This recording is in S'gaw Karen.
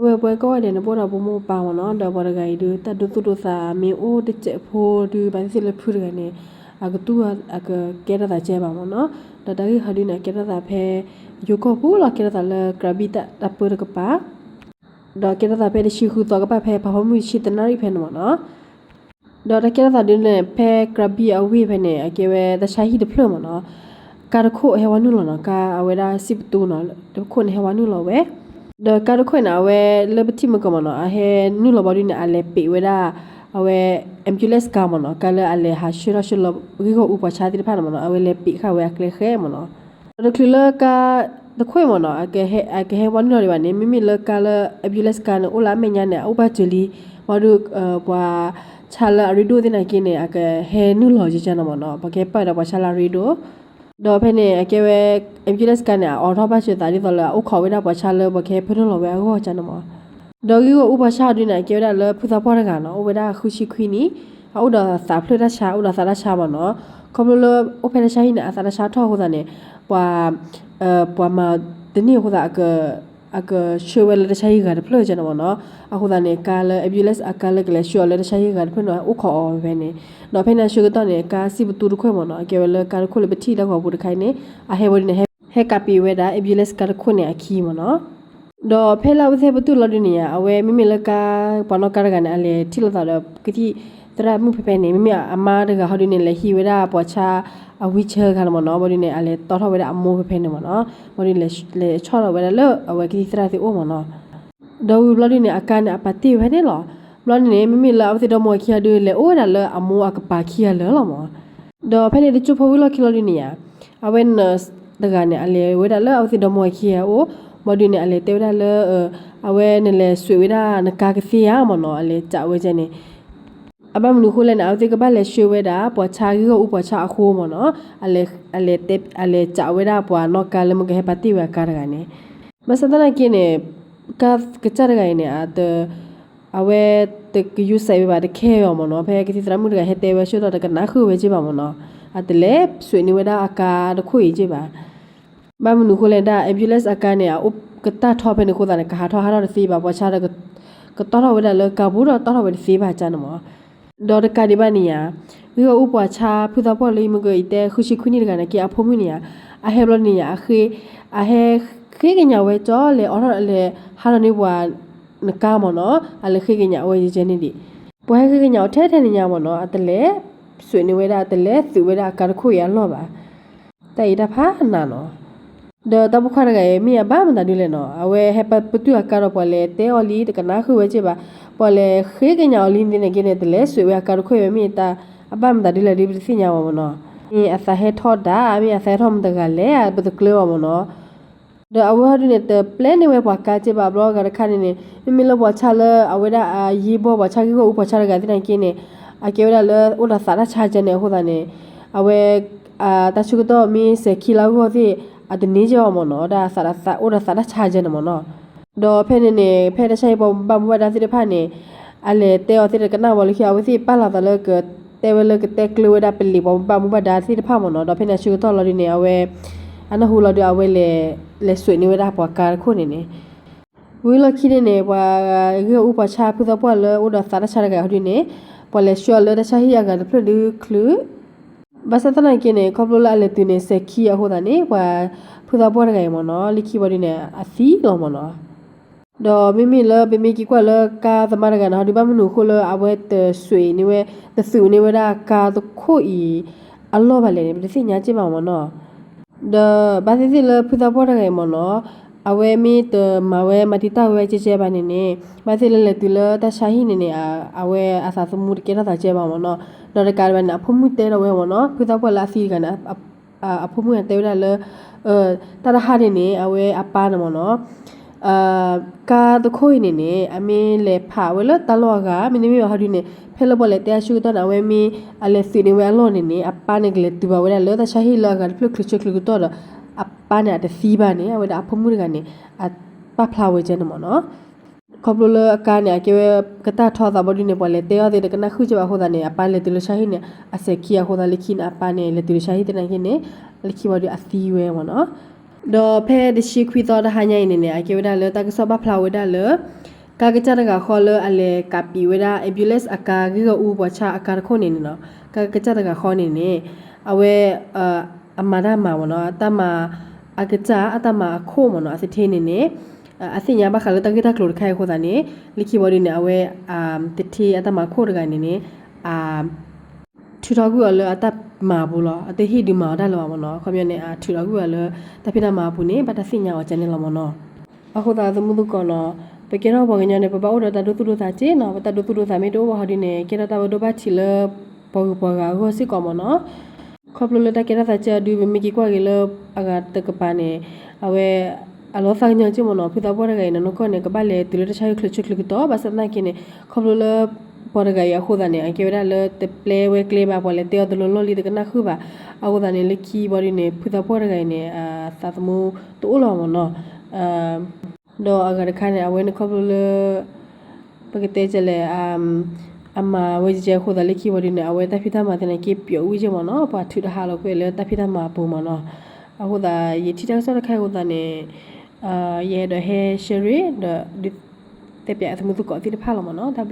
ဝဲပှၤကိးဂၤဒဲးန့ၣ် ပအိၣ်ဒီးပမိၢ်ပပၢ်မ့ၢ်နီၤ, ဒီးပှၤတဂၤအံၤဒုး တၢ်ဒိသူၣ်ဒိသးမ့ၢ်အိၣ်တစဲးဖိဒုး ဘၣ်သ့ၣ်သ့ၣ်လၢဖုတဂၤန့ၣ် အကတူၢ်အကကဲထီၣ်သးကဲဘၣ်မ့ၢ်နီၤ, ဒီးတၢ်ဂ့ၢ်ဟီဒုးန့ၣ် အကဲထီၣ်သးဖဲ ယိၤကီၢ်ပူၤလီၤ, ကဲထီၣ်သးလၢ ကရၤဘံၣ်တၢ်ပၢတကပၤ ဒီးကဲထီၣ်သးဖဲတဆံဃုသီကပၤ ဖဲဖးဖီမုၢ်တဆံတနၣ်ရံၣ်ဖဲန့ၣ်မ့ၢ်နီၤ. ဒီးတၢ်ကဲထီၣ်သးဒုးန့ၣ် ဖဲကရၤဘံၣ်အဝ့ၢ်ဖဲန့ၣ် အကဲဝဲတၢ်ဆါဟံၣ်တဖျၢၣ်မ့ၢ်နီၤ, ကါတခိၣ်ဟဲဝဲနုာ်လီၤနီၤ, ကါအဝဲဒၣ်စံၣ်ပတူနီၤ, တခိၣ်န့ၣ်ဟဲဝဲနုာ်လီၤဝဲ, ဒီးကါတခိၣ်န့ၣ် အဝဲလၢပထံၣ်မုၢ်ကီၢ်မ့ၢ်နီၤ အဟဲနုာ်လီၤဘီဒုးန့ၣ် အလဲၤပံးဝဲဒၣ် အဝဲ ambulance ကါမ့ၢ်နီၤ, ကါလၢအလဲၤဟးဆှၢထီၣ်ဆှၢလီၤ ဂ့ၢ်ဂီၢ်အူပှၤဆါသ့ၣ်တဖၣ်န့ၣ်မ့ၢ်နီၤ, အဝဲလဲၤပံးဃာ်ဝဲအကျဲဃဲမ့ၢ်နီၤ. ဒီးတချုးလၢကါတခိၣ်မ့ၢ်နီၤ အကဟဲဝဲနုာ်လီၤဒံးဘၣ်န့ၣ် မ့မ့ၢ်လၢကါလၢ ambulance ကါန့ၣ် အိၣ်လၢအမဲာ်ညါန့ၣ် အအိၣ်ဘၣ်စၢၤလံ, ဘီဒုး ပှၤဆါလၢအရ့ဒိၣ်သ့ၣ်နာ်က့န့ၣ် အကဟဲနုာ်လီၤကကန့ၣ်မ့ၢ်နီၤ, ပှၤကဟဲပာ်ဒီးပှၤဆါလၢအရ့ဒိၣ် ဒီးဖဲန့ၣ် အကဲဝဲ ambulance ကါန့ၣ် အအိးထီၣ်ဘၣ်စၢၤသးဒ်သိးလၢ အအိၣ်ခိးဝဲဒၣ်ပှၤဆါလၢပှၤကဟဲဖၢနုာ်လီၤဝဲအဂီၢ်ကန့ၣ်မ့ၢ်, ဒီးဂ့ၢ်ဂီၢ်အူပှၤဆါဒုးန့ၣ် အကဲဝဲဒၣ်လၢဖုသးပှၢ်တဂၤနီၤ, အိၣ်ဝဲဒၣ်ဃုဆံခွံနံၣ်, အအိၣ်ဒီးသးဖျၢၣ်တၢ်ဆါ အိၣ်ဒီးသးတၢ်ဆါမ့ၢ်နီၤ, ခီဖျိလၢအိၣ်ဖဲတၢ်ဆါဟံၣ်န့ၣ် အသးတၢ်ဆါထီၣ်အဃိသတးန့ၣ် ပှၤ ပှၤမၤတန့ၢ်အဃိသတး အကဆှၢဝဲလၢတၢ်ဆါဟံၣ်ဂၤတဖျၢၣ်ကန့ၣ်မ့ၢ်နီၤ, အဃိသတးန့ၣ် ကါလၢ ambulance အကါလၢကလဲၤဆှၢအီၤလၢတၢ်ဆါဟံၣ်ဂၤတဖျၢၣ်န့ၣ် အိၣ်ခိးအီၤဖဲန့ၣ်, ဒီးဖဲန့ၣ်အဆၢကတီၢ်န့ၣ် ကါစံၣ်ပတူတခိၣ်မ့ၢ်နီၤ, အကဲဝဲလၢကါတခိၣ်လၢပထံၣ်တၢ်ဂီၤပူၤတခါအံၤန့ၣ် အဟဲဝဲဒ်န့ၣ် ဟဲကးပံးဝဲဒၣ် ambulance ကါတခိၣ်န့ၣ်အခံမ့ၢ်နီၤ. ဒီးဖဲလၢအဝဲသ့ၣ်ဟဲပတုာ်လီၤဒုးန့ၣ် အဝဲမ့မ့ၢ်လၢကါ ပှၤနီၣ်ကါတဂၤန့ၣ် အလဲၤထံၣ်လိာ်သးဒီးကသံၣ်သရၣ်မုၣ်ဖဲဖဲန့ၣ် မ့မ့ၢ်အမါတဂၤဟီဒုးန့ၣ် လဲၤဟံးဝဲဒၣ်ပှၤဆါအ wheelchair တဂၤန့ၣ်မ့ၢ်နီၤ, ဘီဒုးန့ၣ် အလဲၤတီထီၣ်ဝဲဒၣ်အမိၢ်ဖဲဖဲန့ၣ်မ့ၢ်နီၤ, ဘီဒုးလဲၤဆီၣ်လီၤဝဲဒၣ်လၢအဝဲကသံၣ်သရၣ်သ့ၣ်အိၣ်မ့ၢ်နီၤ. ဒီးဝံၤဘျီဒုးန့ၣ် အကါန့ၣ် အပာ်တ့ၢ်ဝဲဖဲန့ၣ်လီၤ. ဘျီဒုးန့ၣ် မ့မ့ၢ်လၢအဝဲသ့ၣ်ဒီမါဝၤခံဂၤဒုး လဲၤအိၣ်ဝဲဒၣ်လၢအမိၢ်အကပၤခံဂၤလၢာ်လီၤမ့ၢ်. ဒီးဖဲန့ၣ်တကၠိဖိဝံၤလီၢ်ခံလီၤဒုးန့ၣ်ဧါ, အဝဲ nurse တဂၤန့ၣ် အလဲၤဝဲဒၣ်လၢအဝဲသ့ၣ်ဒီမါဝၤခံဂၤအအိၣ်, ဘီဒုးန့ၣ် အလဲၤတဲဝဲဒၣ်လၢ အဝဲနလဲၤဆွဲးဝဲဒၣ်နကါကသ့ဧါမ့ၢ်နီၤ, အလဲၤစးဝဲကဲန့ၣ် အဘၣ်မနုၤအဃိလဲၣ်န့ၣ် အဝဲသ့ၣ်ကဘၣ်လဲၤဆှၢဝဲဒၣ် ပှၤဆါဂ့ၢ်ဂီၢ်အူပှၤဆါအဃိမ့ၢ်နီၤ, အလဲၤ အလဲၤစးဝဲဒၣ်ပှၤနီၣ်ကါလၢမ့ၢ်ကဟဲပာ်တ့ၢ်ဝဲအကါတဂၤန့ၣ်, ဘၣ်ဆၣ်သနာ်က့န့ၣ် ကါကစၢ်တဂၤအံၤန့ၣ် အဝဲတကယူၤစဲးဝဲဘၣ် တခဲအီၤမ့ၢ်နီၤ, ဖဲကသံၣ်သရၣ်မုၣ်တဂၤဟဲတဲဝဲဆၢကတီၢ် တကနၣ်ဃုာ်ဝဲက့ဘၣ်မ့ၢ်နီၤ, အတလဲၤဆွဲးန့ၢ်ဝဲဒၣ်အကါတခိၣ်အံၤက့ဘၣ်. ဘၣ်မနုၤအဃိလဲၣ်ဒၣ် ambulance အကါန့ၣ် အအိၣ်ကတၢ်ထီဖဲန့ၣ်အဃိသတးန့ၣ် ကဟးထီၣ်ဟးထီၣ်တသ့ဘၣ်, ပှၤဆါဒီး ကတီၢ်ထီၣ်ဝဲဒၣ်လၢကါပူၤဒီးတီၢ်ထီၣ်ဝဲတသ့ဘၣ်ကန့ၣ်မ့ၢ်. ဒီးတကးဒံးဘၣ်န့ၣ်ဧါ, ဂ့ၢ်ဂီၢ်အူပှၤဆါဖုသီပှၢ်လၢယမ့ၢ်ကတဲဃုဆံခွံနံၣ်တဂၤန့ၣ်က့ အဖိမုၣ်န့ၣ်ဧါ, အဟဲဘျီန့ၣ်ဧါ, အဟဲဃ့ကညးဝဲကၠီလဲၤအိးထီၣ်လဲၤဟးထီၣ်န့ၢ်ပှၤနကါမ့ၢ်နီၤ, အလဲၤဃ့ကညးဝဲယဲန့ၣ်ဒံး, ပှၤဟဲဃ့ကညးအီၤထဲထဲန့ၣ်ညါမ့ၢ်နီၤ, အတလဲၤဆွဲးန့ၢ်ဝဲဒၣ် တလဲၤသုးဝဲဒၣ်အကါတခိၣ်အံၤအလီၢ်ဘၣ်. တၢ်အံၤတၢ်ဖးနးနီၤ. ဒီးတၢ်ပိာ်ခွါတဂၤအံၤ မ့ၢ်အဘၣ်မတၤဒုလဲၣ်နီၤ, အဝဲဟဲပတုာ်အကါဒီးပှၤလဲၤတဲအီၤလံ တကနၣ်ဃုာ်ဝဲက့ဘၣ်, ပှၤလဲၤဃ့ကညးအီၤလံန့ၣ်က့န့ၣ် တလဲၤဆွဲးဝဲအကါတခိၣ်အံၤဝဲ မ့ၢ်အဘၣ်မတၤဒုလဲၣ်ဒု ပတသ့ၣ်ညါဘၣ်မ့ၢ်နီၤ. မ့ၢ်အသးဟဲထီၣ်ဒၣ် မ့ၢ်အသးဟဲထီၣ်မတၤတဂၤလဲၣ် ပတကျၢၤဘၣ်မ့ၢ်နီၤ. ဒီးအဝဲဟီဒုန့ၣ် တပျဲန့ၢ်ဝဲပှၤကါက့ဘၣ်ဘျီဂၤတခါန့ၣ်န့ၣ် မ့မ့ၢ်လၢပှၤဆါလၢအဝဲဒၣ်အယ့ၢ်ဘီၣ် ပှၤဆါဂ့ၢ်ဂီၢ်အူပှၤဆါတဂၤသ့ၣ်န့ၣ်က့န့ၣ် အကဲဝဲဒၣ်လၢအိၣ်ဒီးသးတၢ်ဆါကဲန့ၣ်အဃိသတးန့ၣ် အဝဲ တၢ်ဆၢကတီၢ်မ့ၢ်စဲၤခံလၢအဂီၢ်သ့ၣ် အတန့ၢ်က့ဘၣ်မ့ၢ်နီၤ, ဒ်အိၣ်ဒီးသးတၢ်ဆါကဲန့ၣ်မ့ၢ်နီၤ. ဒီးဖဲန့ၣ်န့ၣ် ဖဲတၢ်ဆါဟံၣ်ပှၤဘၣ်မူဘၣ်ဒါသ့ၣ်တဖၣ်န့ၣ် အလဲၤတဲအီၤသ့ၣ်တကနၣ်ဝဲလၢခံ အဝဲသ့ၣ်ပာ်လီၤသးလၢကတဲဝဲလၢကတဲကျၢၤဝဲဒၣ်ပလံးပှၤဘၣ်မူဘၣ်ဒါသ့ၣ်တဖၣ်မ့ၢ်နီၤ. ဒီးဖဲန့ၣ်အဆၢကတီၢ်လီၤဒုန့ၣ် အဝဲ အနၢ်ဟူလီၤဒု အဝဲလဲၤ လဲၤဆွဲးန့ၢ်ဝဲဒၣ်ပှၤကါတခိၣ်န့ၣ်န့ၣ် ဝံၤလီၢ်ခံန့ၣ်န့ၣ် ပှၤဂ့ၢ်ဂီၢ်အူပှၤဆါဖုသီပှၢ်လၢအိၣ်ဒီးသးတၢ်ဆါတဂၤဟီဒုန့ၣ် ပှၤလဲၤဆှၢအီၤလၢတၢ်ဆါဟံၣ်အဂၤတဖျၢၣ်ဒုချုး ဘၣ်ဆၣ်သနာ်က့န့ၣ် ခီဖျိလၢအလဲၤတုၤန့ၣ် စဲၤခံအဃိသတးန့ၣ် ပှၤဖုသီပှၢ်တဂၤအံၤမ့ၢ်နီၤ လၢခံဘီဒုန့ၣ် အသံလီၤမ့ၢ်နီၤ. ဒီးမ့မ့ၢ်လၢပမ့ၢ်က့ၤကွၢ်လၢကါသမါတဂၤန့ၣ် ဟီဒုဘၣ်မနုၤအဃိလၢအဝဲတဆွဲးန့ၢ်ဝဲ တသုးန့ၢ်ဝဲဒၣ်ကါတခိၣ်အံၤအလီၢ်ဘၣ်လဲၣ်န့ၣ် ပတသ့ၣ်ညါက့ဘၣ်မ့ၢ်နီၤ. ဒီးဘၣ်သ့ၣ်သ့ၣ်လၢဖုသီပှၢ်တဂၤအံၤမ့ၢ်နီၤ အဝဲမ့ၢ်တမၤဝဲမၤတံာ်တာ်ဝဲကဲကဲဘၣ်န့ၣ်န့ၣ် ဘၣ်သ့ၣ်လၢလဲၤတုၤလၢတၢ်ဆါဟံၣ်န့ၣ်န့ၣ် အဝဲအသးသမူတကဲထီၣ်သးကဲဘၣ်မ့ၢ်နီၤ. ဒီးတကးဒံးဘၣ်န့ၣ် အဖိမုၣ်တဲဒီးဝဲမ့ၢ်နီၤ ဖုသီပှၢ်လၢအသံတဂၤန့ၣ် အဖိမုၣ်တဲဝဲဒၣ်လၢ တၢ်တဟါန့ၣ်န့ၣ် အဝဲအပၢ်န့ၣ်မ့ၢ်နီၤ ကါတခိၣ်အံၤန့ၣ်န့ၣ် အမ့ၢ်လဲၤဖးဝဲလၢတၢ်လီၢ်အဂၤ မ့တမ့ၢ်ဘၣ်ဟီဒုန့ၣ် ဖဲလၢပှၤလဲၤတဲအဆၢကတီၢ်န့ၣ် အဝဲမ့ၢ်အလဲၤသုးန့ၢ်ဝဲအလီၢ်န့ၣ်န့ၣ် အပၢ်န့ၣ်ကလဲၤတုၤဘၣ်ဝဲဒၣ်လၢတၢ်ဆါဟံၣ်လၢအဂၤတဖျၢၣ်ချုးချုးချုးကတီၢ်ဒီး အပၢ်န့ၣ်အတသံဘၣ်န့ၣ် အဝဲဒၣ်အဖိမုၣ်တဂၤန့ၣ် အပာ်ဖျါဝဲကဲန့ၣ်မ့ၢ်နီၤ. ခီဖျိလၢအကါန့ၣ် အကဲဝဲကတၢ်ထီသးဘီဒုန့ၣ် ပှၤလဲၤတဲအီၤသ့ၣ်တကနၣ်ဃုာ်က့ဘၣ်အဃိသတးန့ၣ် အပၢ်လဲၤတုၤလၢဆါဟံၣ်န့ၣ် အစဲၤခံအဃိသတး လၢခံန့ၣ် အပၢ်န့ၣ် လဲၤတုၤလၢဆါဟံၣ်သနာ်က့န့ၣ် လၢခံဘီဒုအသံဝဲမ့ၢ်နီၤ. ဒီးဖဲတဆံခွံသီတဟါညါအံၤန့ၣ်န့ၣ် အကဲဝဲဒၣ်လၢတၢ်ကစီၣ်ပာ်ဖျါဝဲဒၣ်လၢ ကါကစၢ်တဂၤဃီလၢအလဲၤကးပံးဝဲဒၣ် ambulance အကါ ဂ့ၢ်ဂီၢ်အူပှၤဆါအကါတခိၣ်န့ၣ်န့ၣ်လီၤ. ကါကစၢ်တဂၤဃီန့ၣ်န့ၣ် အဝဲ အမၤတၢ်မၤမ့ၢ်နီၤ အတၢ်မၤ အကစၢ်အတၢ်မၤအခိၣ်မ့ၢ်နီၤ အသထ့န့ၣ်န့ၣ် အသ့ၣ်ညါဘၣ်ဃးလၢတၢ်ဂ့ၢ်တၢ်ကျိၤတခါအံၤအဃိသတးန့ၣ် လၢခံဘီဒုန့ၣ် အဝဲ သထ့အတၢ်မၤခိၣ်တဂၤန့ၣ်န့ၣ် ထုးထီၣ်ကွံာ်အီၤလၢအတၢ်မၤအပူၤလီၤ. အတဟ့ၣ်ဒုးမၤအီၤတၢ်လၢၤဘၣ်မ့ၢ်နီၤ. အခီပညီန့ၣ် အထုးထီၣ်ကွံာ်အီၤလၢ တၢ်ဖံးတၢ်မၤအပူၤန့ၣ် ဘၣ်တၢ်သ့ၣ်ညါအီၤကန့ၣ်လီၤမ့ၢ်နီၤ. အဃိသတးသမူသကိးနီၤ ပကဲထီၣ်ပှၤကညီန့ၣ် ပဘၣ်အိၣ်ဒီးတၢ်ဒိသူၣ်ဒိသးက့နီၤ. ပတၢ်ဒိသူၣ်ဒိသးမ့ၢ်တအိၣ်ဘၣ်ဟီဒုန့ၣ် ကဲထီၣ်တၢ်ဘၣ်ဒိဘၣ်ထံးလၢ ပှၤဂုၤပှၤဂၤအဂီၢ်စ့ၢ်ကီးမ့ၢ်နီၤ. ခီဖျိလၢတၢ်ကဲထီၣ်သးစၢ်အီၤဒု ပမ့ၢ်က့ၤကွၢ်က့ၤလၢအဂၤတကပၤန့ၣ် အဝဲ အလီၤသးကညီၤက့မ့ၢ်နီၤ. ဖုသးပှၢ်တဂၤအံၤ နီၢ်နီၢ်ကီၢ်န့ၣ် ကဘၣ်လဲၤတုၤလၢတၢ်ဆါဟံၣ်ချၢဆၢချၢကတီၢ် ဘၣ်ဆၣ်သနာ်က့န့ၣ် ခီဖျိလၢ ပှၤတဂၤအံၤအဃိသတးန့ၣ် အကဲဝဲဒၣ်လၢတပျဲဝဲကျဲဘၣ် ပှၤလဲၤတဲအီၤတလီၢ်လီၢ်လံ တကနၣ်ဃုာ်ဘၣ်. အဃိသတးန့ၣ် လၢခံဘီဒုန့ၣ် ဖုသးပှၢ်တဂၤအံၤန့ၣ် သးသမူတအိၣ်လၢၤမ့ၢ်နီၤ. ဒီးအဂၤတခါန့ၣ် အဝဲန့ၣ်ခီဖျိလၢ ပကတဲကလဲၣ် အမၤဝဲကဲကဲအဃိသတး လၢခံဘီဒုန့ၣ် အဝဲတၢ်ဖံးတၢ်မၤသနာ်က့ပျီဝံၣ်က့မ့ၢ်နီၤ. ပှၤထုးတဟးလီၤကွံာ်လၢတၢ်ဖံးတၢ်မၤအပူၤမ့ၢ်နီၤ. အဃိသတး ယထံၣ်တၢ်ကစီၣ်တခါအံၤအဃိသတးန့ၣ် ယအဲၣ်ဒိးဟဲ share ဒီး တဲပၠးအသမူသကိးသ့ၣ်တဖၣ်လီၤမ့ၢ်နီၤ. တၢ်ဘျုး